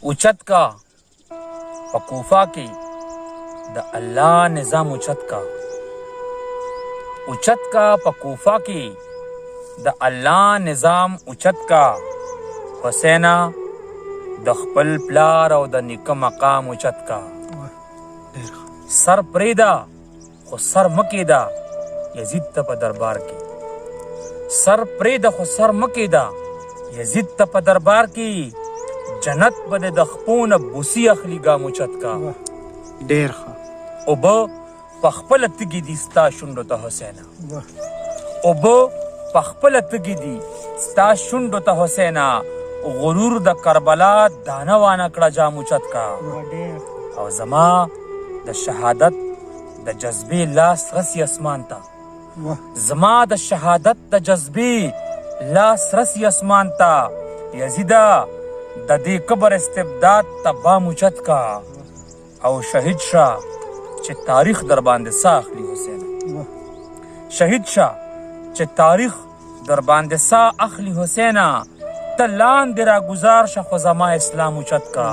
اوچت کا په کوفه کې د الله نظام اوچت کا، اوچت کا په کوفه کې د الله نظام اوچت کا. حسینا د خپل پلار او د نیکه مقام اوچت کا. سر پرېږده خو سر مه کېده یزید ته په دربار کې، سر پرېږده خو سر مه کېده یزید ته په دربار کې، جنت به د خپو نه بوسي اخلي ګام اوچت کا. ډېر ښه. اوبه په خپله تږي دي ستا شونډو ته حسینه، اوبه په خپله تږي دي ستا شونډو ته حسینه، غرور د کربلا دانه وانه کړه جام اوچت کا. او زما د شهادت د جذبې لاس رسی اسمان ته، زما د شهادت د جذبې لاس رسی اسمان ته، یزیده د دې قبر استبداد ته بام اوچت کا. او شهید شه چې تاریخ در باندې ساه اخلي حسینه، شهید شه چې تاریخ در باندې ساه اخلي حسینه، ته لاندې را گذار شه خو زما اسلام اوچت کا.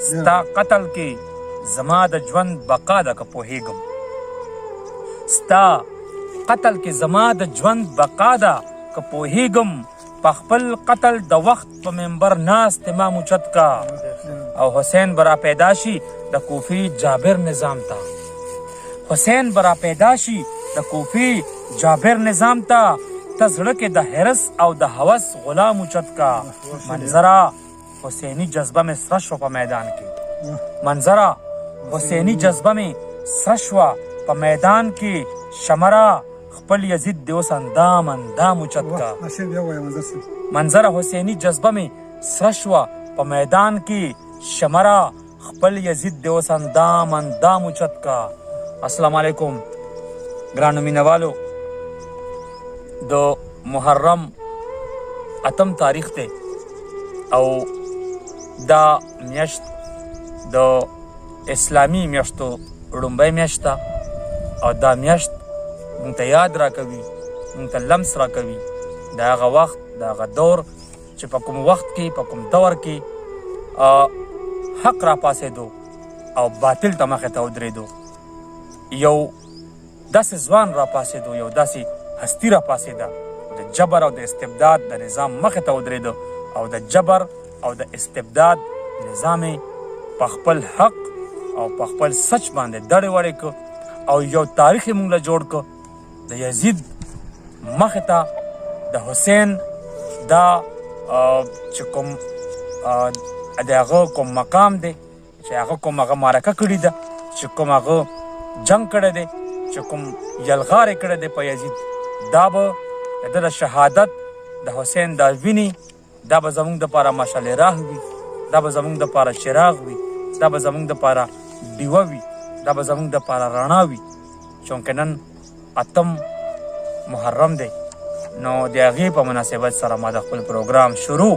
ستا قتل کې زما د ژوند بقا ده که پوهېږم، ستا قتل کې زما د ژوند بقا ده که پوهېږم، په خپل قتل د وخت په منبر ناست امام اوچت کا. او حسین به را پیدا شي د کوفي جابر نظام ته، حسین به را پیدا شي د کوفي جابر نظام ته، ته زړه کې د حرص او د هوس غلام اوچت کا. منظره حسیني جذبه مې سره شوه په میدان کې، منظره حسیني جذبه مې سره شوه په میدان کې، شمره خپل یزید دې اوس اندام اندام اوچت کا. منظره حسیني جذبه مې سره شوه په میدان کې، شمره خپل یزید دې اوس اندام اندام اوچت کا. السلام علیکم ګرانو مینوالو، د محرم اتم تاریخ دی او دا میاشت د اسلامي میاشتو ړومبۍ میاشت ده او دا میاشت مونږ ته یاد راکوي، مونږ ته لمس راکوي د هغه وخت، د هغه دور چې په کوم وخت کې، په کوم دور کې حق را پاسېدو او باطل ته مخې ته ودرېدو. یو داسې ځوان را پاسېدو، یو داسې هستی را پاسېده، د جبر او د استبداد د نظام مخې ته ودرېده او د جبر او د استبداد نظام په خپل حق او په خپل سچ باندې دړې وړې که او یو تاریخ یې مونږ له جوړ که. د یزید مخې ته د حسین دا چې کوم د هغه کوم مقام دی، چې هغه کوم هغه معرکه کړې ده، چې کوم هغه جنگ کړی دی، چې کوم یلغار یې کړی دی په یزید، دا به د ده د شهادت د حسین دا وینې دا به زمونږ دپاره مشعل راه وي، دا به زمونږ دپاره چراغ وي، دا به زمونږ دپاره ډیوه وي، دا به زمونږ دپاره رڼا وي. چونکه نن اتم محرم دی نو د هغې په مناسبت سره ما د خپل پروګرام شروع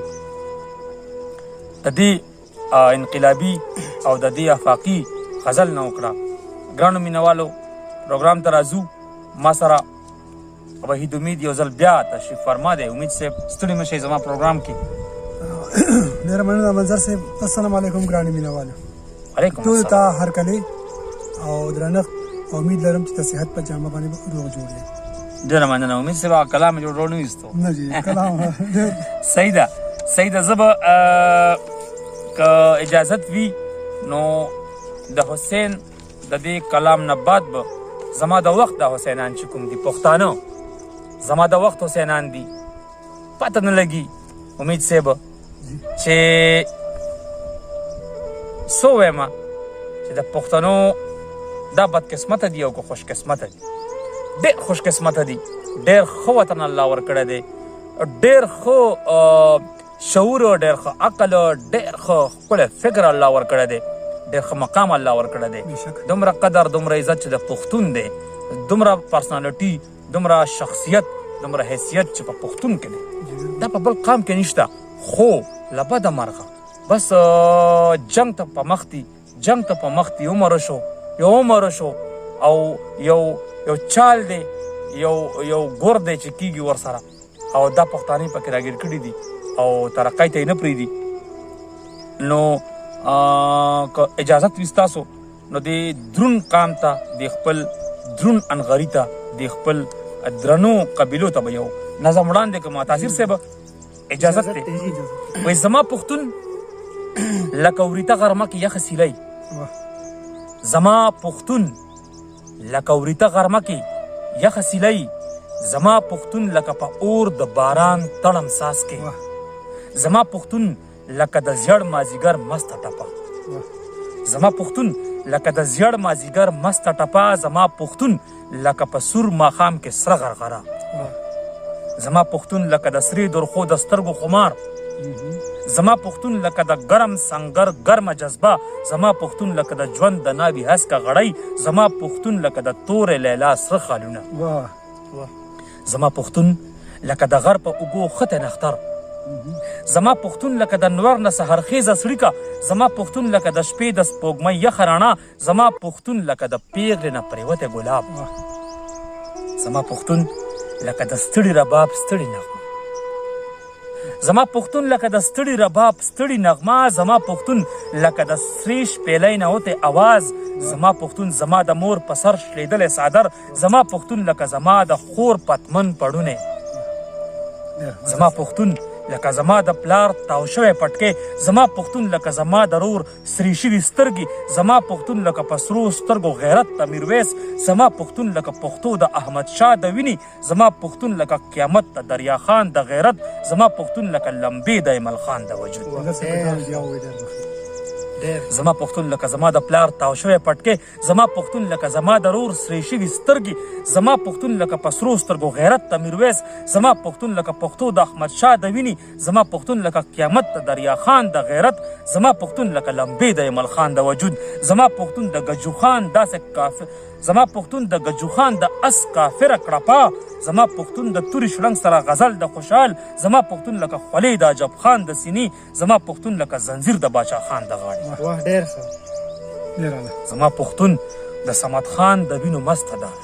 د دې انقلابي او د دې افاقي غزل نه وکړه. ګرانو مینوالو، پروګرام ته راځو. ما سره وحید امید یو ځل بیا تشریف فرما دی. امید صاحب ستړي مه شئ زما پروګرام کې. ډېره مننه منظر صاحب. السلام علیکم ګرانو مینوالو، علیکم ټولو ته هرکلی او درنښت. امید لرم چې د صحت په جامه باندې روغ جوړ یې. ډېره مننه امید صاحب، کلام جوړ نه ویستو. نه جی، کلام صحیح ده، صحیح ده. زه به که اجازت وي نو د حسین د دې کلام نه بعد به زما د وخت د حسینان چې کوم دي پښتانه، زما د وخت حسینان دي، پته نه لګي امید صاحب چې څه ووایم چې د پښتنو دا بدقسمته دي او که خوشقسمته دي. ډېر خوشقسمته دي، ډېر ښه وطن الله ورکړی دی، ډېر ښه شعور، ډېر ښه عقل، ډېر ښه ښکلی فکر الله ورکړی دی، ډېر ښه مقام الله ورکړی دی. دومره قدر، دومره عزت چې د پښتون دی، دومره پرسنالټي، دومره شخصیت، دومره حیثیت چې په پښتون کې دی، دا په بل قام کې نشته. خو له بده مرغه بس جنگ ته په مخ دي، جنگ ته په مخ دي. عمر شو، یو عمر شو او یو یو چال دی، یو یو ګور دی چې کیږي ورسره، او دا پښتانه پکې راګیر کړي دي او ترقۍ ته یې نه پرېږدي. نو که اجازت وي ستاسو نو د درون قام ته، د خپل درون انغری ته، د خپل درنو قبیلو ته به یو نظم وړاندې کوم. تاثیر صاحب اجازت دی. وای زما پښتون لکه وریته غرمه کې یخه سیلۍ، زما پښتون لکه وریته غرمه کې یخه سیلۍ، زما پښتون لکه په اور د باران تړم څاڅکی، زما پښتون لکه د زیړ مازیګر مسته ټپه، زما پښتون لکه د زیړ مازیګر مسته ټپه، زما پښتون لکه په سور ماښام کې سره غرغره، زما پښتون لکه د سرې درخو د سترګو خمار، زما پښتون لکه د ګرم سنګر ګرمه جذبه، زما پښتون لکه د ژوند د ناوي هسکه غړۍ، زما پښتون لکه د تورې لیلا سره خالونه، زما پښتون لکه د غر په اوږو خته نختر، زما پښتون لکه د نور نه سحرخیزه څړیکه، زما پښتون لکه د شپې د سپوږمۍ یخه رڼا، زما پښتون لکه د پیغلې نه پرېوتی ګلاب، زما پښتون لکه د ستړي رباب ستړي نغمه، زما پښتون لکه د ستړي رباب ستړي نغمه، زما پښتون لکه د سرې شپېلۍ نه وتی اواز، زما پښتون زما د مور په سر شلېدلی څادر، زما پښتون لکه زما د خور پتمن پړونی، زما پښتون لکه زما د پلار تاو شوی پټکی، زما پښتون لکه زما د رور سرې شوي سترګې، زما پښتون لکه په سرو سترګو غیرت ته میرویس، زما پښتون لکه پښتو د احمد شاه د وینې، زما پښتون لکه قیامت د دریا خان د غیرت، زما پښتون لکه لمبې د ایمل خان د وجود، زما پښتون لکه زما د پلار تاو شوی پټکی، زما پښتون لکه زما د رور سرې شوي سترګې، زما پښتون لکه په سرو سترګو غیرت ته میرویس، زما پښتون لکه پښتو د احمد شاه د وینې، زما پښتون لکه قیامت د دریا خان د غیرت، زما پښتون لکه لمبې د ایمل خان د وجود، زما پښتون د ګجو خان داسې کافر، زما پښتون د ګجو خان د اس کافره کړپا، زما پښتون د توري شړنګ سره غزل د خوشحال، زما پښتون لکه خولې د عجب خان د سینې، زما پښتون لکه زنځیر د باچا خان د غاړې. واه ډېر ښه. زما پښتون د صمد خان د وینو مسته داره،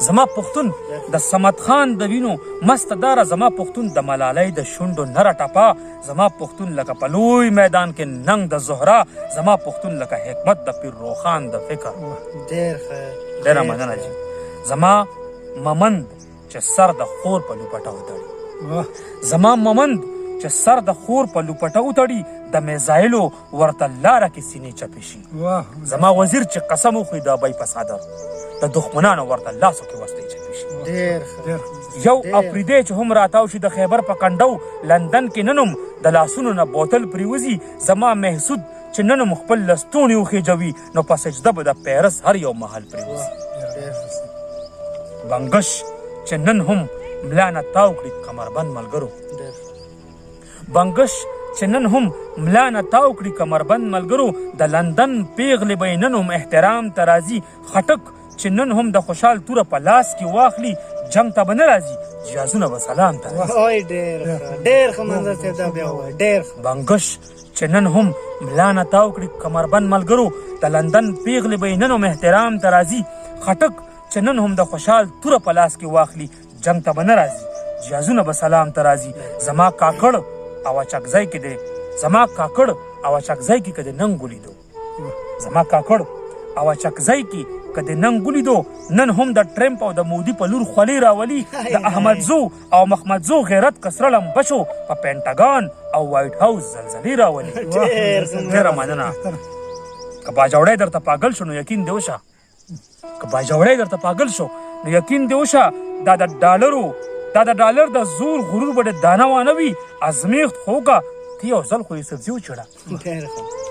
زما پښتون د صمد خان د وینو مسته داره، زما پښتون د ملالۍ د شونډو نره ټپه، زما پښتون لکه په لوی میدان کې ننګ د زهره، زما پښتون لکه حکمت د پیر روښان د فکر. ډېر ښه، ډېره مننه جی. زما ممند چې سر د خور په لوپټه وتړي، زما ممند چې سر د خور په لوپټه وتړي، د میزایلو ورته لاره کې سینې چپې شي. زما وزیر چې قسم وخوري د ابۍ په څادر، د دښمنانو ورته لاسو کې وسلې چپې شي. یو افریدی چې هم راتاو شي د خیبر په کنډو، لندن کې نن هم د لاسونو نه بوتل پرېوځي. زما محسود چې نن هم خپل لستوڼي وخېژوي، نو په سجده به د پیرس هر یو محل پرېوځي. بنګش چې نن هم ملا نه تاو کړي کمربند ملګرو، بنګش چې نن هم ملا نه تاو کړي کمربند ملګرو، د لندن پیغلې به یې نن هم احترام ته راځي. خټک چې نن هم د خوشحال توره په لاس کې واخلي، جنګ ته به نه راځي، جهازونه به سلام ته راځي. وای ډېر ښه، ډېر ښه منظر صاحب دا بیا ووایه، ډېر ښه. بنګش چې نن هم ملا نه تاو کړي کمربند ملګرو، د لندن پیغلې به یې نن هم احترام ته راځي. خټک چې نن هم د خوشحال توره په لاس کې واخلي، جنګ ته به نه راځي، جهازونه به سلام ته راځي. زما کاکړ او اچکزی کې دی، زما کاکړ او اچکزی کې که د ننګ ولیدو، زما کاکړ او اچکزی کې که د ننګ ولیدو، نن هم د ټرمپ او د مودي په لور خولې راولي. د احمدزو او محمدزو غیرت که سره لمبه شو، په پنټاګان او وایټ هاوس زلزلې راولي. ډېره مننه. که باجوړی درته پاګل شو نو یقین دې وشه، که باجوړی درته پاګل شو نو یقین دې وشه، دا د ډالرو، دا د ډالر د زور غرور به د دانه وانه وي. ازمیښت خو که ته یو ځل خو یوسفزي وچېړه،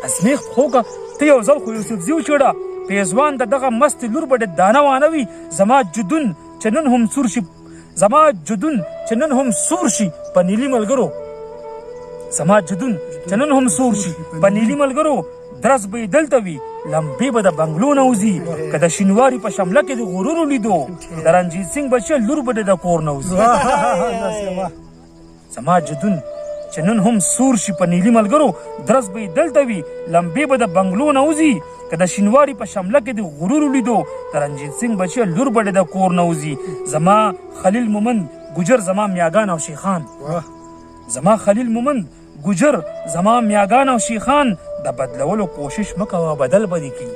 ازمیښت خو که ته یو ځل خو یوسفزي وچېړه، پیزوان د دغه مستې لور به د دانه وانه وي. زما جدون چې نن هم سور شي، زما جدون چې نن هم سور شي په نیلي ملګرو، زما جدون چې نن هم سور شي په نیلي ملګرو، درس به یې دلته وي، لمبې به د بنګلو نه وځي. که د شینواري په شمله کې د غرور ولیدو، د رنجیت سینګ بچیه لور به دې د کور نه وځي. زما جدون چې نن هم سور شي په نیلي ملګرو، درس به یې دلته وي، لمبې به د بنګلو نه وځي. که د شینواري په شمله کې د غرور ولیدو، د رنجیت سینګ بچیه لور به دې د کور نه وځي. زما خلیل مومند ګجر، زما میاګان او شیخان، زما خلیل مومند ګجر، زما میاګان او شیخان د بدلولو کوشش مه کوه، بدل به دې کړي.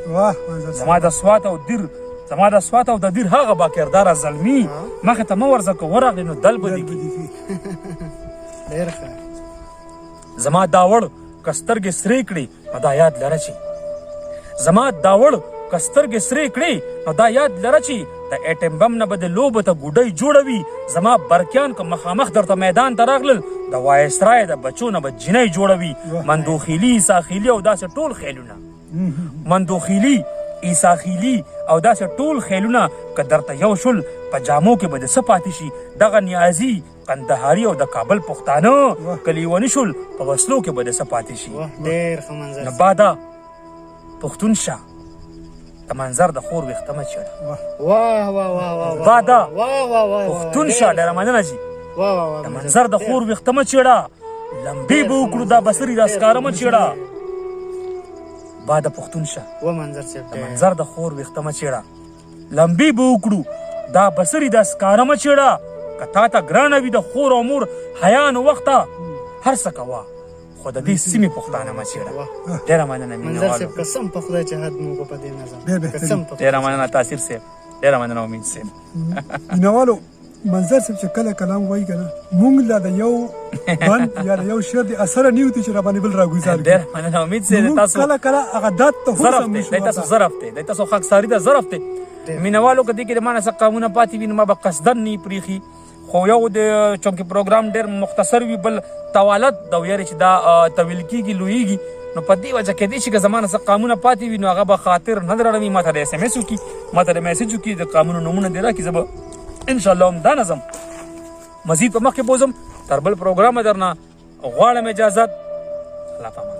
زما د سوات او دیر، زما د سوات او د دیر هغه باکرداره زلمي مخې ته مه ورځه، که ورغلې نو دل به دې کړي. ډېر ښه. زما داوړ که سترګې سرې کړې نو دا یاد لره چې، زما داوړ که سترګې سرې کړې نو دا یاد لره چې د اټم بم نه به د لوبو ته ګوډۍ جوړوي. زما برکیان که مخامخ درته میدان ته راغلل، د وایسرای د بچو نه به جینۍ جوړوي. مندوخیلي، عیساخیلي او داسې ټول خیلونه، مندوخیلي، عیساخیلي او داسې ټول خیلونه که درته یو شول، په جامو کې به د څه پاتې شي؟ دغه نیازي، قندهاري او د کابل پښتانه که لیوني شول، په وسلو کې به د څه پاتې شي؟ ډېر ښه منظر. نو باده پښتون شه، د منظر د خور ویښته مه چېړه. واه واه واه واه. باده واه واه واه. پښتون شه، ډېره مننه جي. واه واه واه. د منظر د خور ویښته مه چېړه، لمبې به وکړو دا بصري دا سکاره مه چېړه. باده پښتون شه، و منظر صاحب، د منظر د خور ویښته مه چېړه، لمبې به وکړو دا بصري دا سکاره مه چېړه. که تا ته ګرانه وي د خور او مور حیا، نو وخته هر څه کوه، خو د دې سیمې پښتانه مه چېړه. ډېره مننه منظر مینهوالو. صاحب، قسم په خدای چې حد مو په دې نظم. ډېر بهترین. قسم په ډېره مننه تاثیر صاحب، ډېره مننه امید صاحب. مینوالو، منظر صاحب چې کله کلام وایي کنه، مونږ لا د یو بند یا د یو شعر د اثر نیوتی چې را باندې بل راګوزار کړي. ډېره مننه امید صاحب. مونږ تاسو کله کله هغه داد ته هم ظرف سم دی نشو دی تاسو ورته. ظرف دی، دی تاسو خاکساري ده، ظرف دی. مینوالو، که دې کې د ما نه څه قامونه پاتې وي نو ما به قصداً نه پرېښي، خو یو د چونکې پروګرام ډېر مختصر وي، بل توالت د ویرې چې دا طویل کېږي، لویږي، نو په دې وجه کې دی چې که زما نه څه قامونه پاتې وي نو هغه به خاطر نه دراړوي. ما ته د اس ام اس وکړي، ما ته د میسج وکړي، د قامونو نومونه دې راکړي، زه به انشاءالله هم دا نظم مزید په مخکې بوځم. تر بل پروګرامه درنه غواړم اجازت. الله پامان.